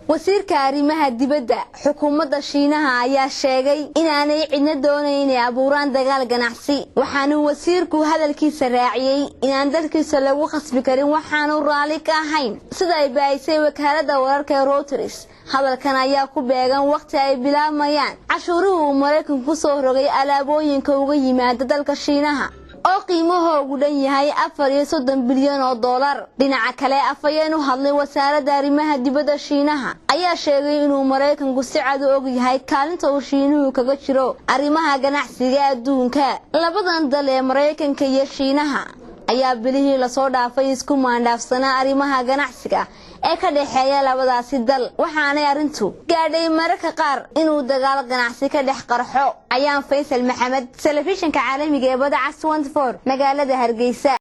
Wasiirka arrimaha dibadda xukuumadda Shiinaha ayaa sheegay inaanay cidna doonayn inay abuuraan dagaal ganacsi. Waxaanuu wasiirku hadalkiisa raaciyey inaan dalkiisa lagu khasbi karin waxaanu raalli ka ahayn, sida ay baahisay wakaaladda wararka ee Reuters. Hadalkan ayaa ku beegan wakhti ay bilaabmayaan cashuuruhu uu Maraykanku ku soo rogay alaabooyinka uga yimaada dalka Shiinaha oo qiimahoogu dhan yahay 34 bilyan oo dollar. Dhinaca kale, afhayeen u hadlay wasaaradda arrimaha dibadda Shiinaha ayaa sheegay inuu Maraykanku si cad u og yahay kaalinta uu Shiinuhu kaga jiro arrimaha ganacsiga adduunka. Labadan dal ee Maraykanka iyo Shiinaha ayaa bilihii lasoo dhaafay isku maandhaafsanaa arrimaha ganacsiga ee ka dhexeeya labadaasi dal, waxaanay arrintu gaadhay mararka qaar inuu dagaal ganacsi ka dhex qarxo. Ayaan Faysal Maxamed, telefishinka caalamiga ee Badda Cas, magaalada Hargeysa.